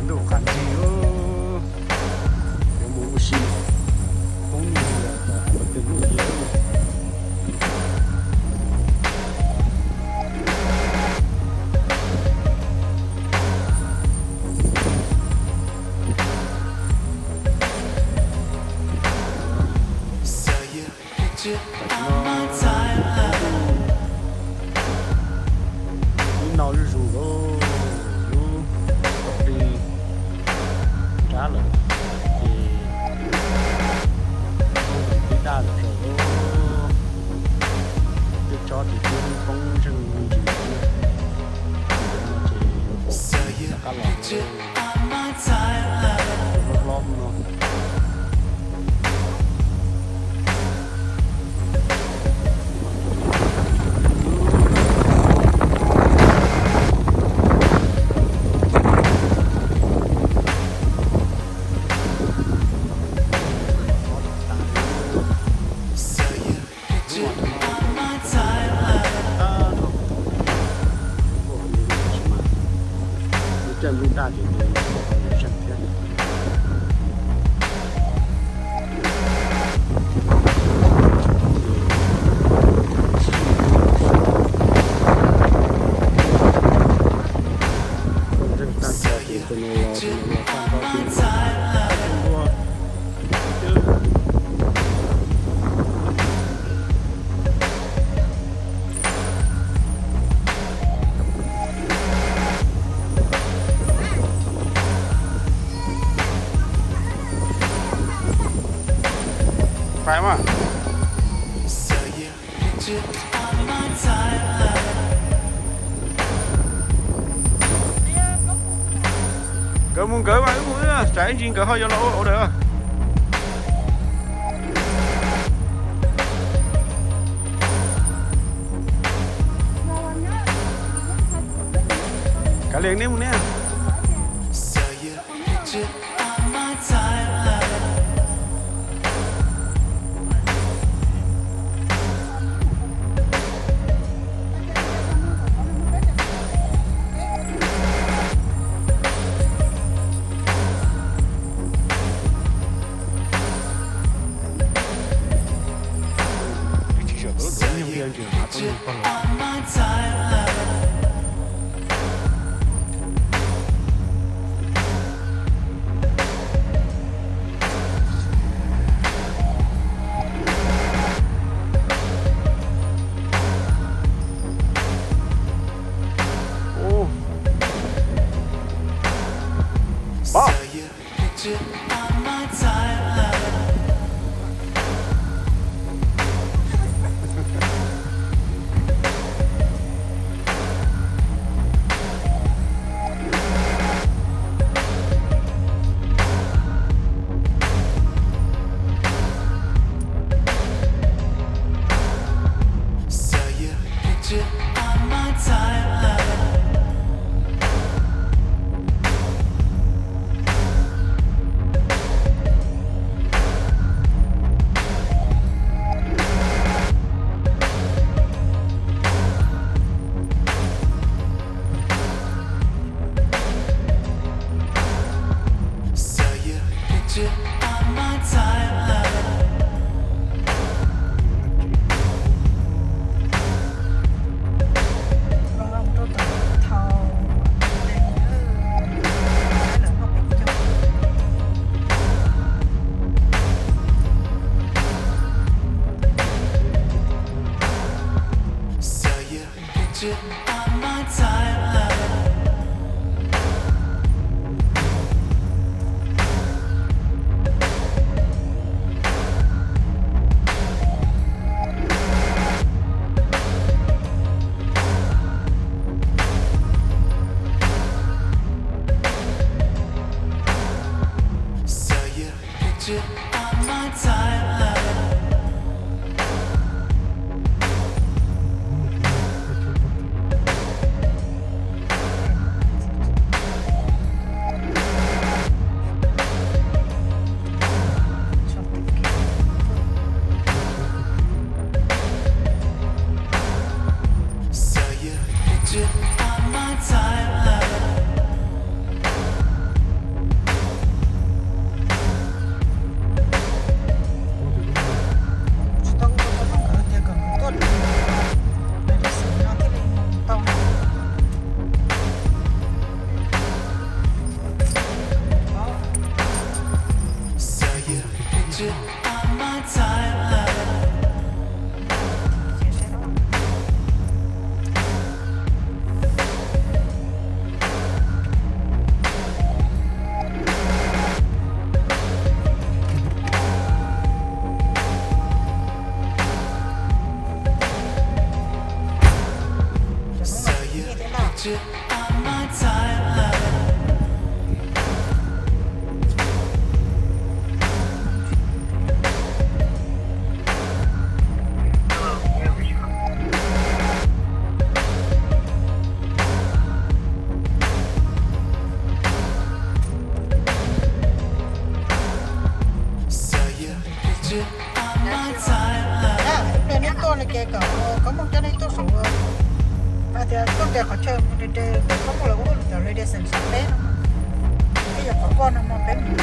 Ntuj qab nrig, yuav mus ua si, poob ntuj, poob ntuj. Ib no zuj zus lawm, lub thaum li nrab lawm, ces poob ntawm tib daj lawm saud. Tej tsob ces twb poob zeeg me ntsis lawm. Ces yuav no ces yuav poob rov qab los hlob hlob no. Lub caij ntuj daj ces nws zeeg thiab. Zeeg tag nrho ces tus no los, tus no los tag nrho ces ua. Pais mas. Nkawd mus nkawd mas, wb mus wb, tsam ib ntsis nkawd ho yuav los ua order. Kav liam neb mus neb. Ces kom koj mus coj nej tuaj saum, hais tias tuaj nres qhov chaw mus nres nres, kom koj mus lawv ua lub cov radiation sab peb no, peb yuav qhov poj no mus peb mus.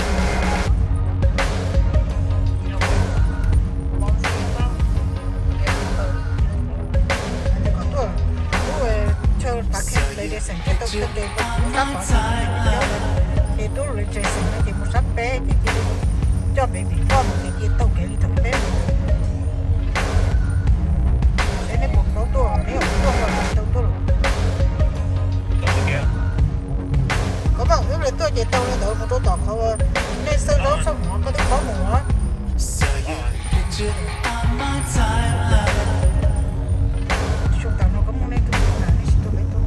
Kom tuaj lub chaw tav kheej radiation thiaj tau chaw nres, koj mus sab tod ces mus sab peb ces cia li coj peb vim poj mus ces cia tau kev li thaum peb mus. Seb nej puas paub tuaj, nej yuav tuaj los tsis tau tuaj los. Koj mam wb li tuaj ces tau li ntawd mus rau tom qhov nej xawb zaub xawb mov koj twb paub mus os. Xyoo tas no koj muaj nej tus na, nej tsis tuaj peb tuaj.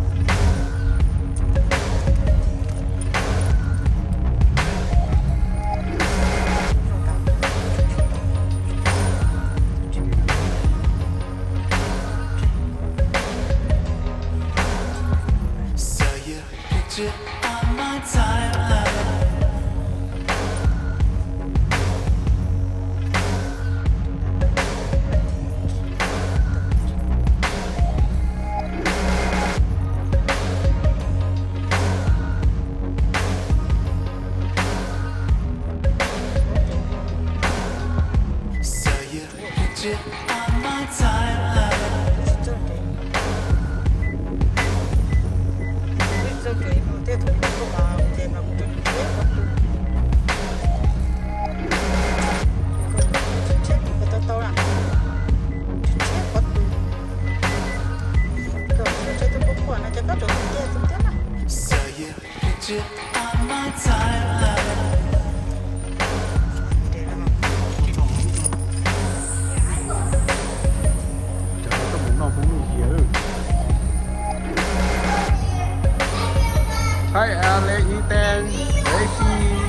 Hi, Alex, Ethan, Gracie.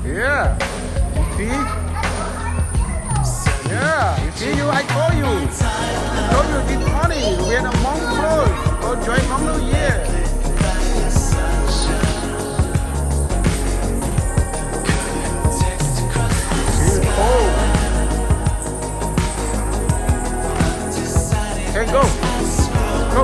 Yeah. You see? Yeah. You see you? I told you. I told you this morning. We had a Hmong clothes. Go join Hmong New Year. It's cold. Hey, go. Go.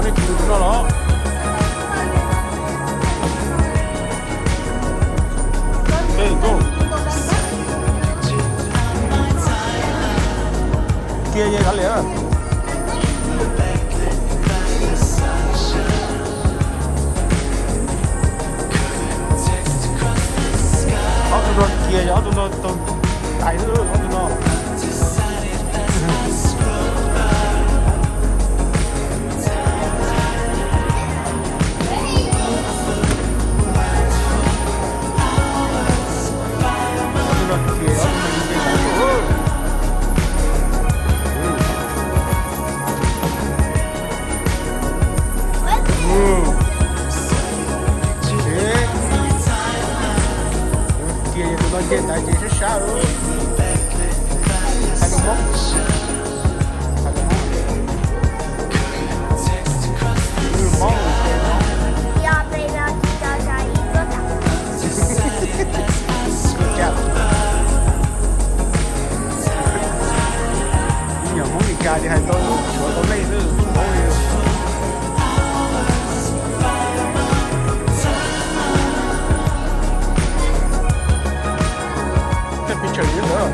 Nej tsis mus no los? Kiag ye kav liam. Ob tug no kiag, ob tug no tau tais xwb, ob tug no. Ces tus no nce ntawd ces sab sab. Hais lus Hmoob, hais lus Hmoob. Lus Hmoob ces no. Ib nyuag Hmoob Meskas ces hais tau lus Suav tau lej xwb, Hmoob li. Tej picture li ntawd.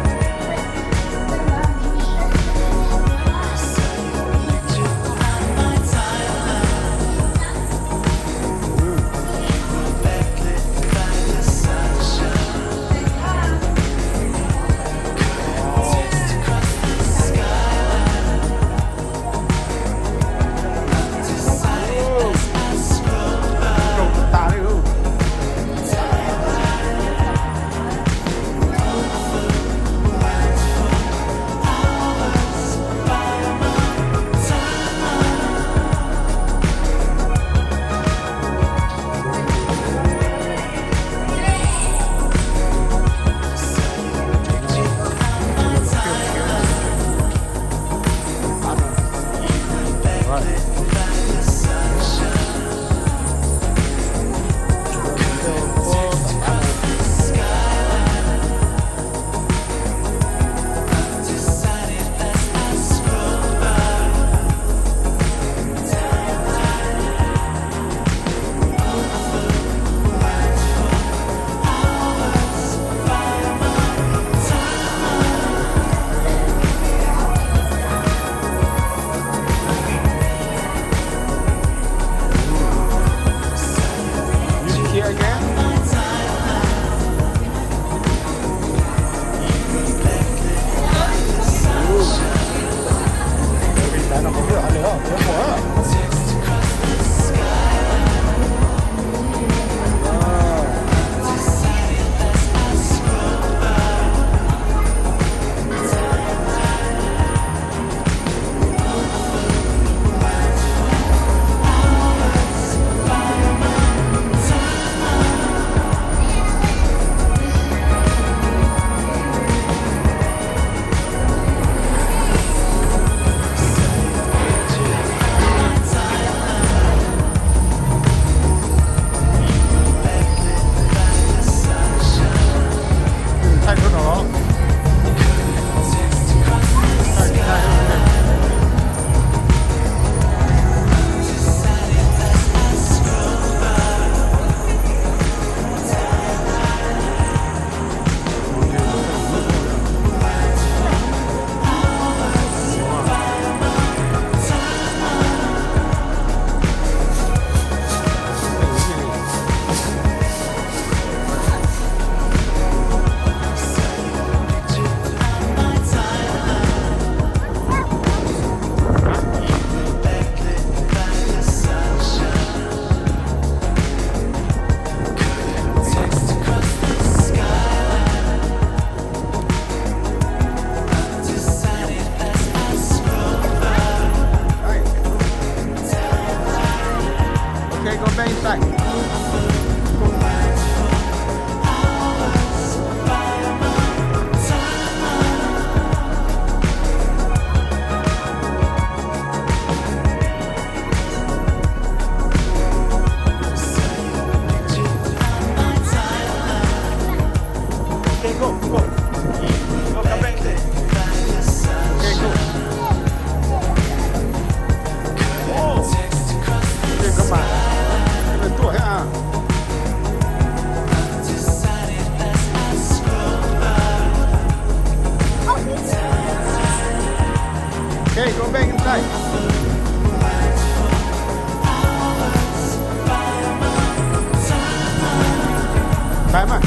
Khai mas.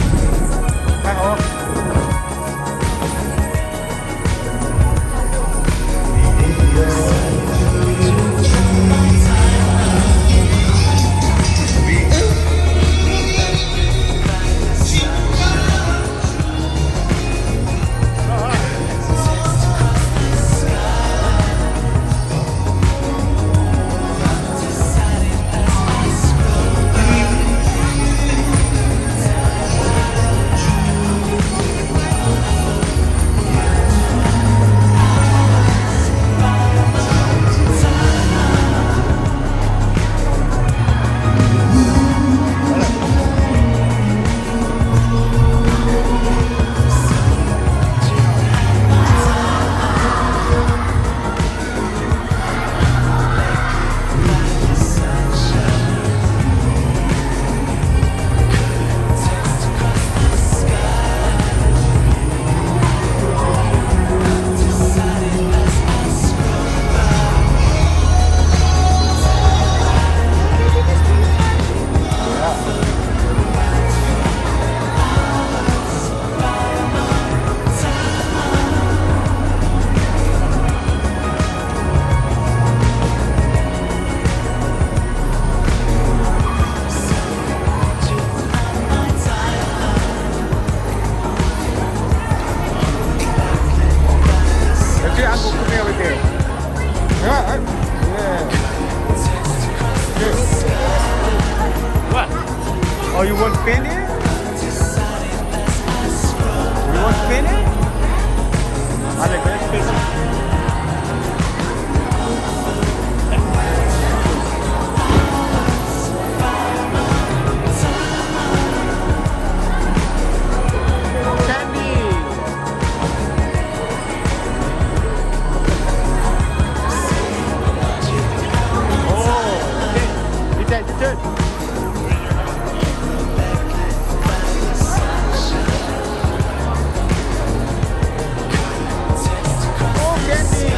Khai hauv. Is your uncle familiar with it? Yeah, I, yeah. Good. What? Oh, you want spin it? You want spin it? I like that spin. Candy. Oh, okay. Your turn, your turn. Oh, candy.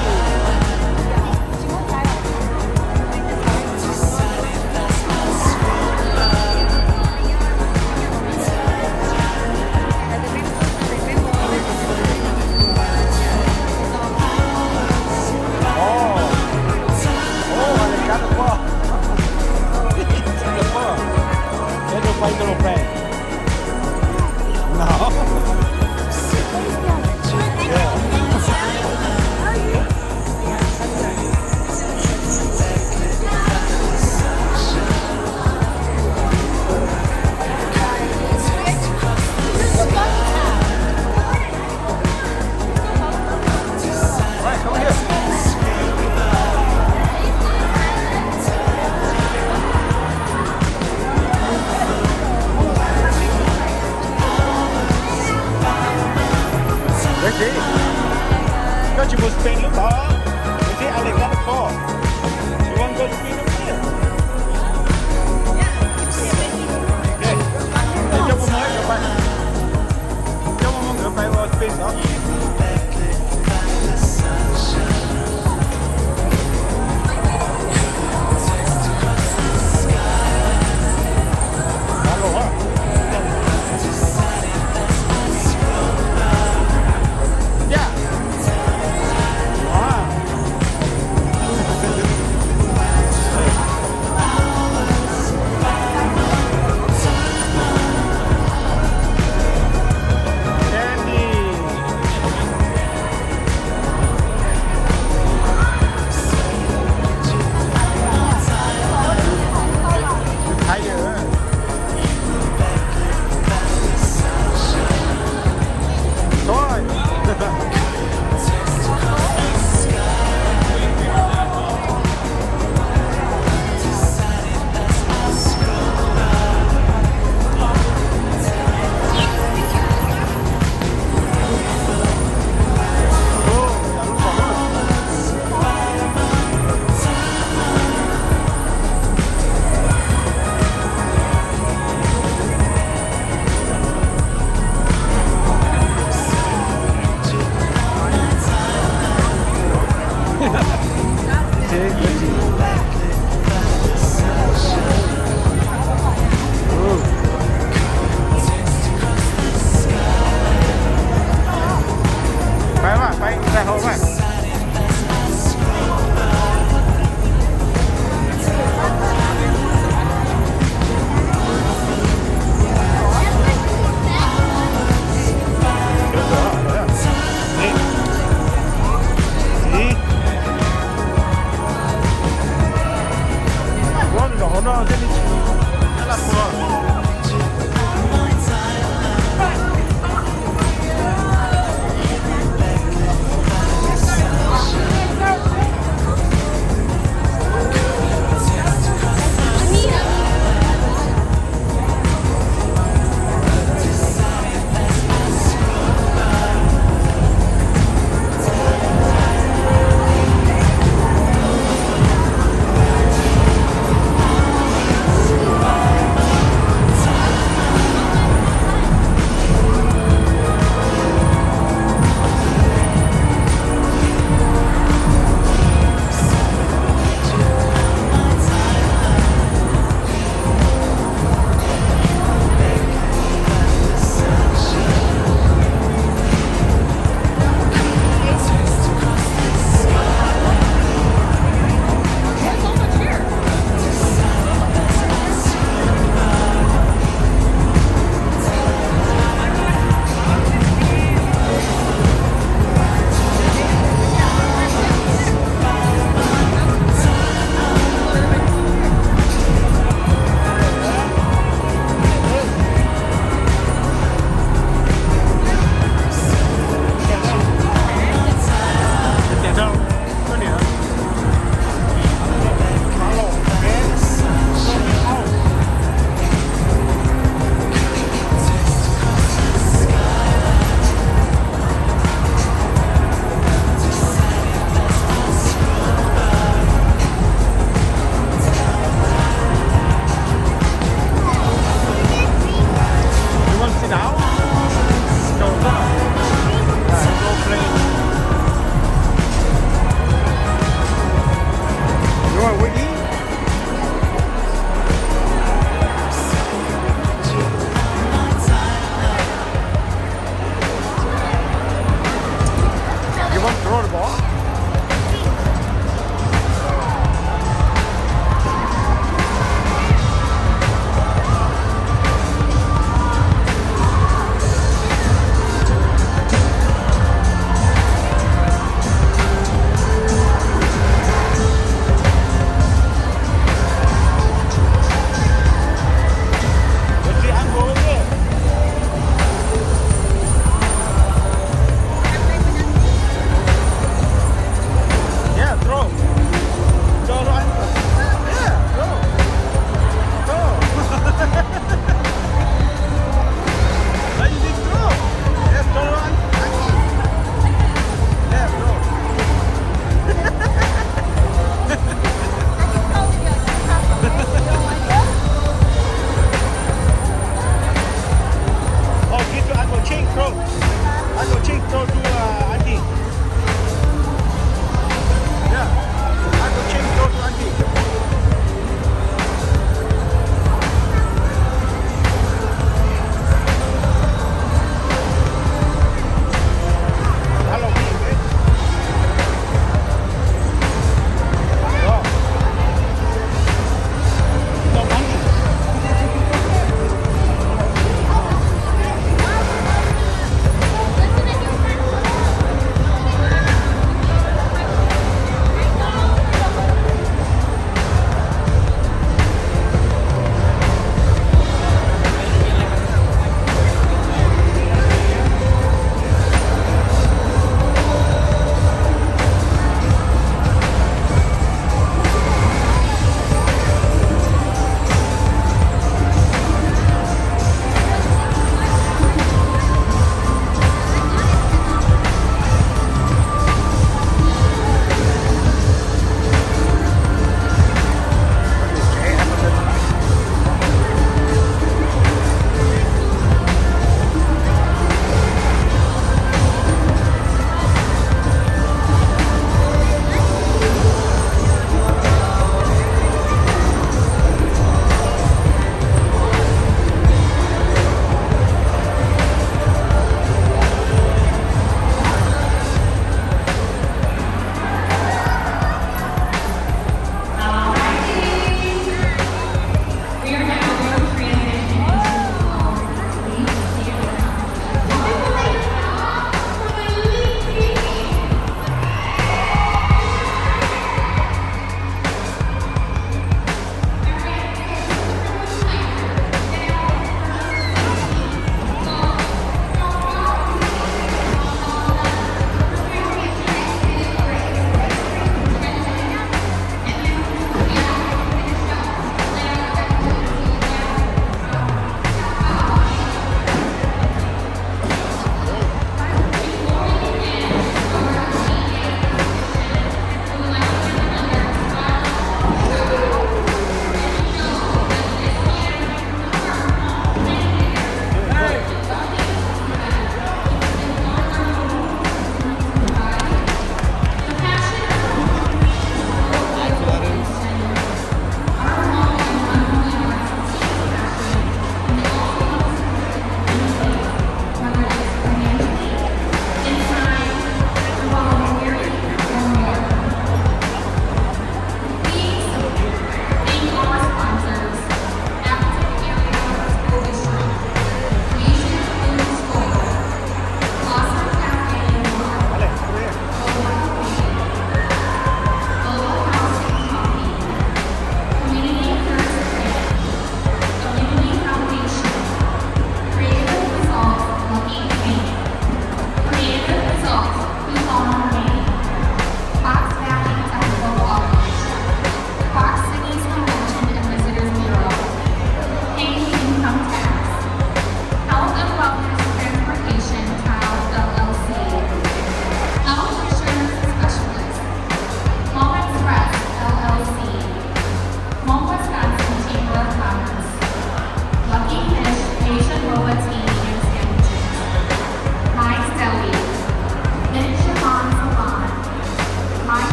Oh. Oh, I got the ball. The ball. Let them fight, little friend. No. Yeah. Right, come here. Ready? Koj tsis mus spin lub tod. Ready? Alex got the ball. You want to go spin over there? Okay. Hey, coj mus muab nkawd pais. Coj mus muab nkawd pais ua spin tod.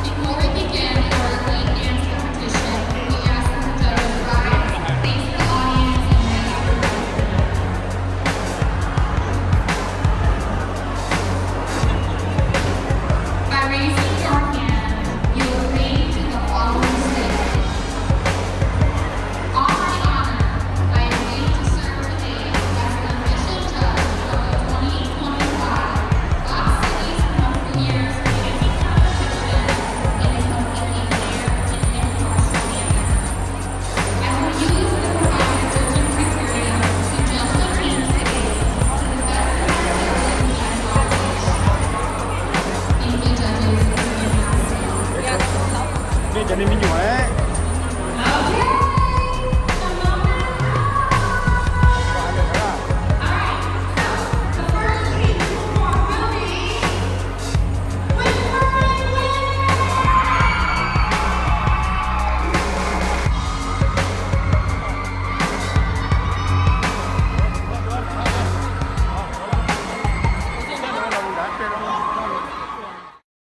Before we begin our lead dance competition, we ask that the judges rise, face the audience, and raise your right hand. By raising your hand, you agree to the following statement. On my honor, I agree to serve today as an official judge for the twenty twenty-five Fox Cities Home New Year's Dancing Competition in a completely fair and impartial manner. I will use the provided judging criteria to judge the teams today to the best of my ability and knowledge. Thank you, judges. You may have a seat. Cov me nyuam. Okay.